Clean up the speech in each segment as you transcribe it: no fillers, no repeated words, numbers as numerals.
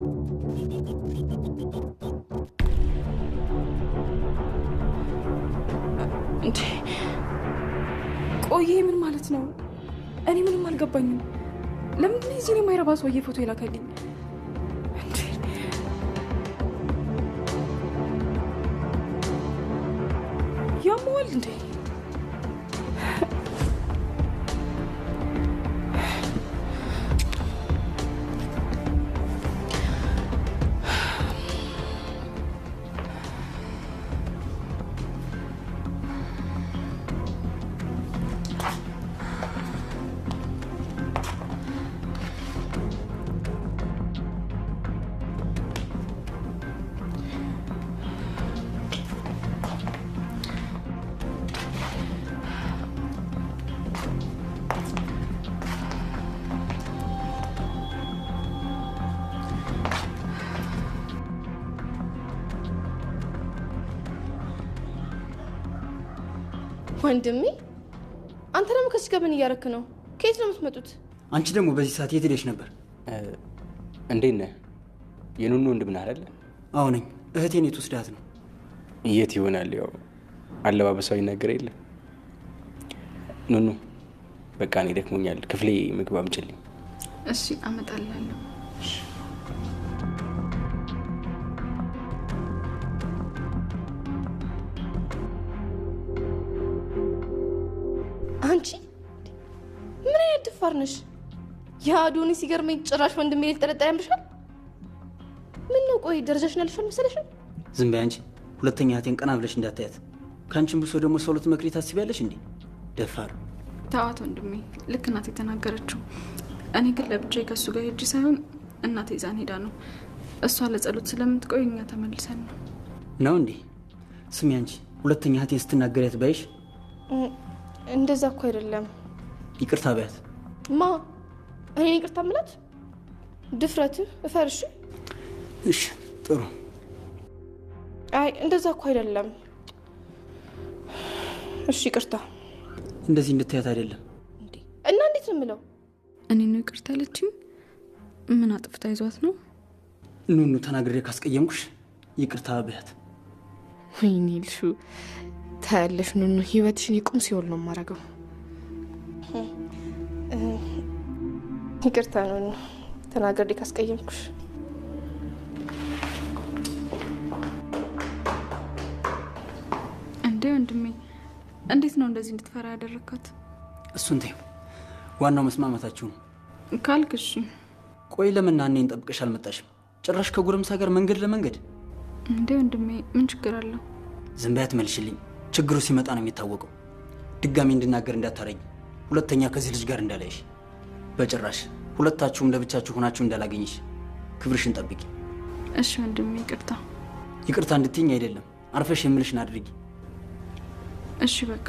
እንዴ ቆይ ይሄ ምን ማለት ነው? እኔ ምንም አልገባኝም። ለምንድን ነው የዚህን የማይረባ ሰውዬ ፎቶ የላከልኝ? እንዴ ያመዋል እንዴ? ወንድሜ አንተ ደግሞ ከዚህ ጋር ምን እያረክ ነው? ከየት ነው የምትመጡት? አንቺ ደግሞ በዚህ ሰዓት የት ሄደሽ ነበር? እንዴት ነህ? የኑኑ ወንድም ነህ አይደለ? አዎ ነኝ። እህቴን የት ወስዳት ነው? የት ይሆናል? ያው አለባበሷ ይናገር የለ። ኑኑ በቃ እኔ ደክሞኛል፣ ክፍሌ ምግብ አምጪልኝ። እሺ አመጣልሃለሁ። አንቺ ምን አይነት ደፋር ነሽ? የአዶኒ ሲገርመኝ ጭራሽ ወንድሜ ሊጠረጠር ያምርሻል። ምን ነው ቆይ ደረጃሽን አልፈን መሰለሽ? ዝም በይ አንቺ። ሁለተኛ እህቴን ቀና ብለሽ እንዳታያት። ከአንቺም ብሶ ደግሞ ሰው ልትመክሪ ታስቢያለሽ እንዴ? ደፋር። ተዋት ወንድሜ፣ ልክ እናቴ የተናገረችው። እኔ ግን ለብቻዬ ከእሱ ጋር ሄጄ ሳይሆን እናቴ ይዛን ሄዳ ነው። እሷ ለጸሎት ስለምትቆይ እኛ ተመልሰን ነው። ነው እንዴ? ስሚ አንቺ፣ ሁለተኛ እህቴን ስትናገሪያት ባይሽ። እንደዛ እኮ አይደለም። ይቅርታ በያት። ማ እኔን ይቅርታ ምላት? ድፍረት እፈርሽ። እሺ ጥሩ። አይ እንደዛ እኮ አይደለም። እሺ ይቅርታ። እንደዚህ እንድታያት አይደለም። እና እንዴት ነው የምለው? እኔ ነው ይቅርታ ያለችኝ? ምን አጥፍታ ይዟት ነው? ኑኑ ተናግሬ ካስቀየምኩሽ ይቅርታ በያት። ወይኔ ልሹ ታያለሽ ኑኑ፣ ህይወትሽን የቁም ሲኦል ነው የማደርገው። ይቅርታ ኑኑ፣ ተናግሬ ካስቀየምኩሽ። እንዴ ወንድሜ፣ እንዴት ነው እንደዚህ እንድትፈራ ያደረካት? እሱን ተይው፣ ዋናው መስማማታችሁ ነው ካልክ እሺ። ቆይ ለምን እኔን ጠብቀሽ አልመጣሽም? ጭራሽ ከጎረምሳ ጋር መንገድ ለመንገድ። እንዴ ወንድሜ፣ ምን ችግር አለው? ዝም በይ አትመልሽልኝ። ችግሩ ሲመጣ ነው የሚታወቀው። ድጋሚ እንድናገር እንዳታረጊ፣ ሁለተኛ ከዚህ ልጅ ጋር እንዳላይሽ በጭራሽ። ሁለታችሁም ለብቻችሁ ሆናችሁ እንዳላገኝሽ። ክብርሽን ጠብቂ። እሺ ወንድሜ፣ ይቅርታ። ይቅርታ እንድትይኝ አይደለም፣ አርፈሽ የምልሽን አድርጊ። እሺ በቃ።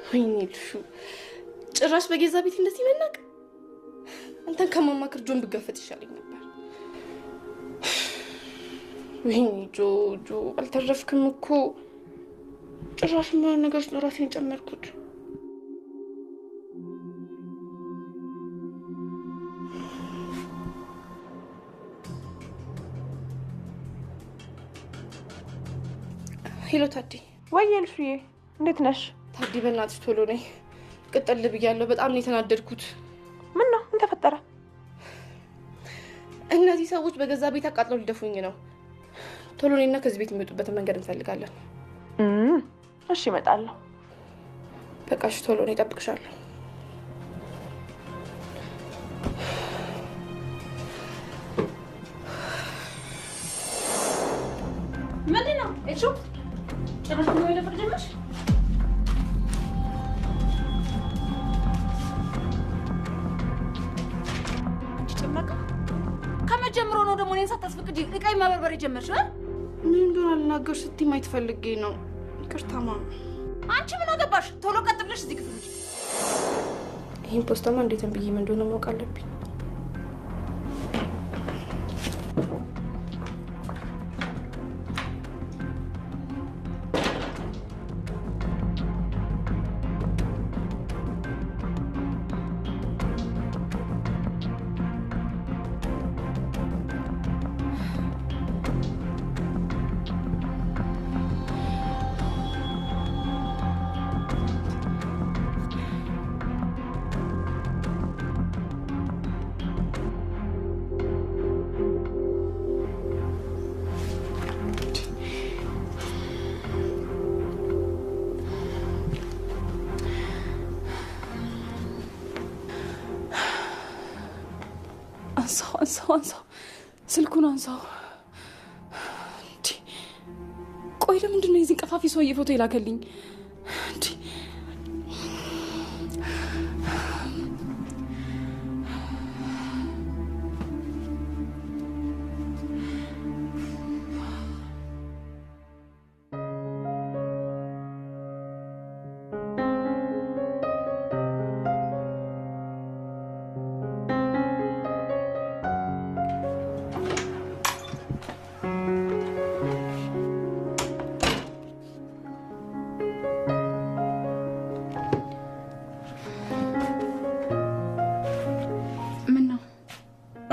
ወይኔ ልሹ፣ ጭራሽ በገዛ ቤት እንደዚህ መናቅ። አንተን ከማማክር ጆን ብጋፈጥ ይሻለኝ ነበር። ወይኔ ጆ ጆ፣ አልተረፍክም እኮ። ጭራሽ ምን ነገር ውስጥ ራሴን ጨመርኩት። Hello ታዲ። ወይ ልሹዬ፣ እንዴት ነሽ? ታዲ በእናትሽ ቶሎ ነይ፣ ቅጥል ብያለሁ። በጣም ነው የተናደድኩት። ምን ነው? ምን ተፈጠረ? እነዚህ ሰዎች በገዛ ቤት አቃጥለው ሊደፉኝ ነው። ቶሎ ነይና ከዚህ ቤት የሚወጡበትን መንገድ እንፈልጋለን። እሺ እመጣለሁ። በቃ እሺ፣ ቶሎ ነይ፣ እጠብቅሻለሁ። ምንድን ነው እሱ? ጭራሽ ነው የለፈቅ ጀመርሽ? አንቺ ጨምላቃ፣ ከመጀመሩ ነው ደግሞ እኔን ሳታስፈቅጂ እቃዬን ማበርበር የጀመርሽው? ምን እንደሆነ አልናገር ስትይ ማየት ፈልጌ ነው። ይቅርታ ማማ። አንቺ ምን አገባሽ? ቶሎ ቀጥ ብለሽ እዚህ ክፍል ውጭ። ይሄን ፖስታማ እንዴትም ብዬ ምን እንደሆነ ማወቅ አለብኝ። አንሳው፣ አንሳው፣ ስልኩን አንሳው። እንዴ ቆይ ለምንድን ነው የዚህን ቀፋፊ ሰውዬ ፎቶ የላከልኝ? እንዴ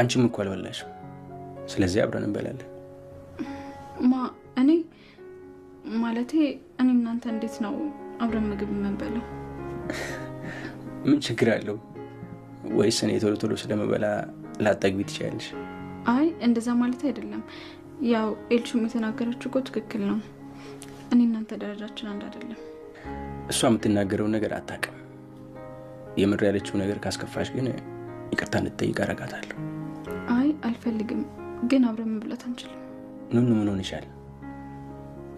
አንቺም እኮ አልበላሽም። ስለዚህ አብረን እንበላለን። ማ እኔ ማለቴ እኔ እናንተ እንዴት ነው አብረን ምግብ የምንበላው? ምን ችግር አለው? ወይስ እኔ ቶሎ ቶሎ ስለምበላ ላጠግቢ ትችያለሽ? አይ እንደዛ ማለት አይደለም። ያው ኤልሹም የተናገረችው እኮ ትክክል ነው። እኔ እናንተ ደረጃችን አንድ አይደለም። እሷ የምትናገረውን ነገር አታውቅም። የምር ያለችው ነገር ካስከፋሽ ግን ይቅርታ እንድትጠይቅ አደርጋታለሁ። አይ አልፈልግም፣ ግን አብረን መብላት አንችልም። ኑኑ ምን ሆነሻል?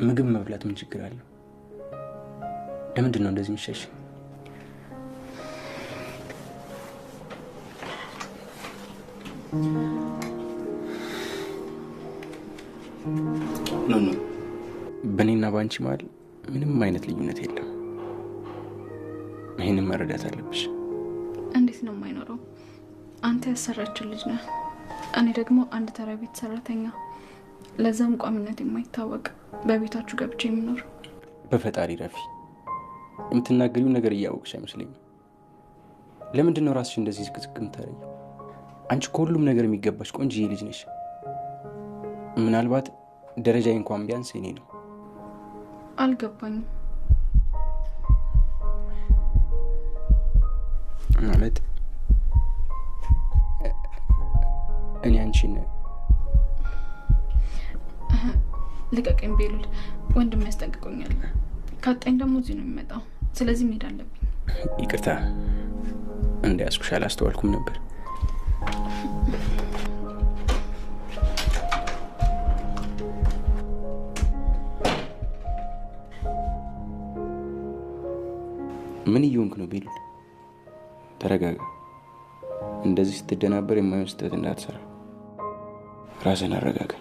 ምግብ መብላት ምን ችግር አለው? ለምንድን ነው እንደዚህ የምትሸሽ? ኑኑ በእኔና በአንቺ መሀል ምንም አይነት ልዩነት የለም። ይህንን መረዳት አለብሽ። እንዴት ነው የማይኖረው? አንተ ያሰራችን ልጅ ነህ፣ እኔ ደግሞ አንድ ተራ ቤት ሰራተኛ፣ ለዛም ቋሚነት የማይታወቅ በቤታችሁ ገብቼ የምኖር። በፈጣሪ ረፊ፣ የምትናገሪው ነገር እያወቅሽ አይመስለኝም። ለምንድን ነው ራስሽ እንደዚህ ዝቅዝቅ የምታደርጊው? አንቺ ከሁሉም ነገር የሚገባሽ ቆንጆዬ ልጅ ነሽ። ምናልባት ደረጃዬ እንኳን ቢያንስ የኔ ነው። አልገባኝም። ማለት እኔ አንቺን ልቀቀኝ ቤሉል፣ ወንድም ያስጠንቅቆኛል። ካጣኝ ደግሞ እዚህ ነው የሚመጣው። ስለዚህ መሄድ አለብኝ። ይቅርታ እንዳያስኩሽ አላስተዋልኩም ነበር። ምን እየሆንክ ነው ቤሉል? ተረጋጋ። እንደዚህ ስትደናበር የማይሆን ስህተት እንዳትሰራ። ራስህን አረጋጋ።